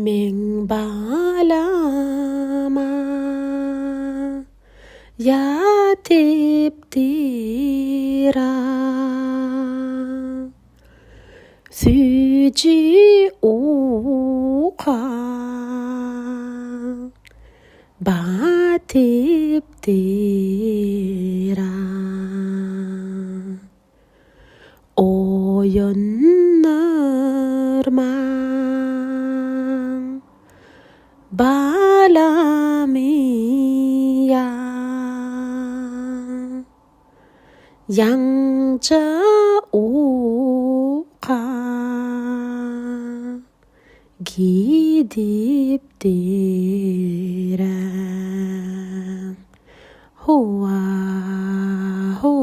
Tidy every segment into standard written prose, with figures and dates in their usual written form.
Meň balama ýatypdyr-a. Süýji uka batypdyr-a. Oýandyrmaň balamy ýa. Ýaňja uka gidipdir-ä. Howa-ho.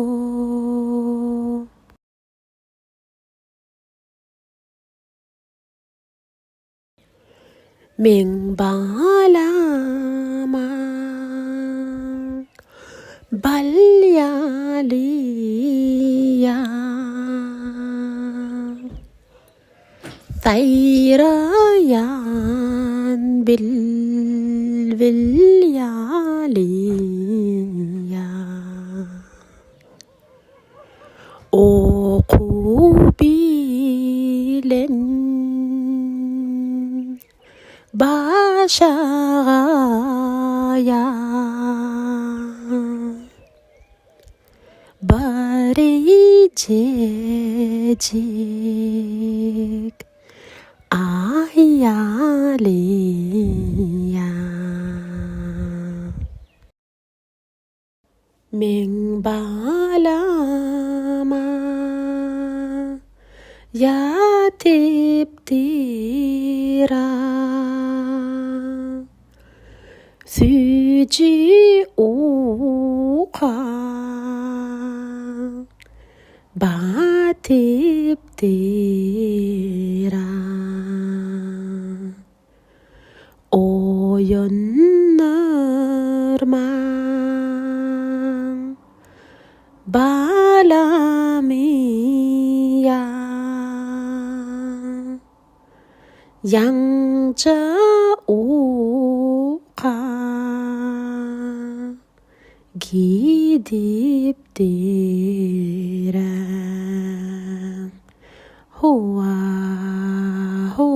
Meň balama bal ýaly ýa. Saýraýan bilbil ýaly ýa. Okuw bilen başagaýa. Birjejik aýaly ýa. Meň balama ýatypdyr-a. Süýji uka batypdyr-a. Oýandyrmaň balamy ýa. Ýaňja uka gidipdir-ä. Howa-ho.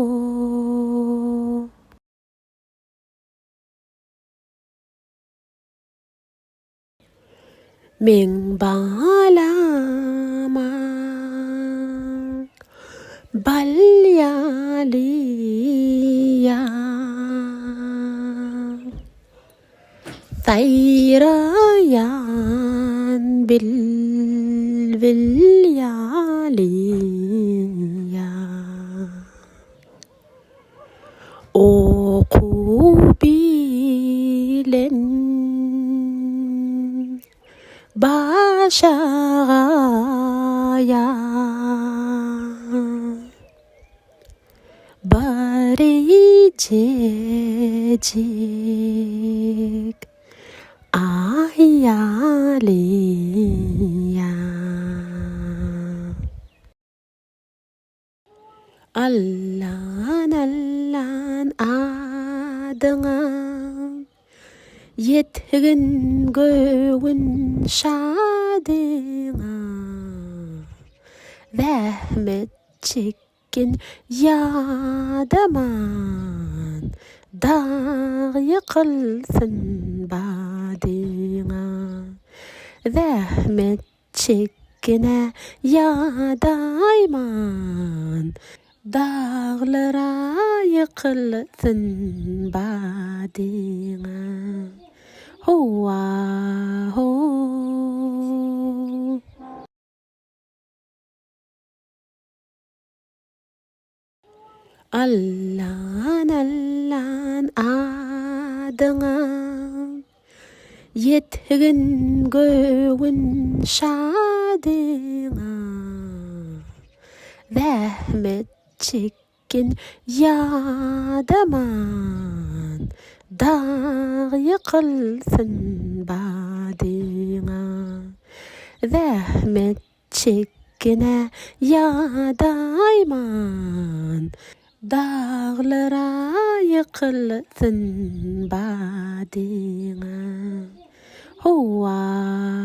Meň balama bal ýaly ýa. Saýraýan bilbil ýaly ýa. Okuw bilen başagaýa. Birjejik aýaly ýa. Allan allan adyňa Ýetgin göwün şadyňa Zähmet çekgin ýadaman Dag ýykylsyn badyňa Zähmet Çekgin-ä ýadaýman, Daglara ýykylsyn badyňa. Howa-ho! Allan allan adyňa Ýetgin göwün şadyňa Zähmet çekgin ýadaman Dag ýykylsyn badyňa Zähmet Çekgin-ä ýadaýman, Daglara Ýykylsyn badyňa. Howa.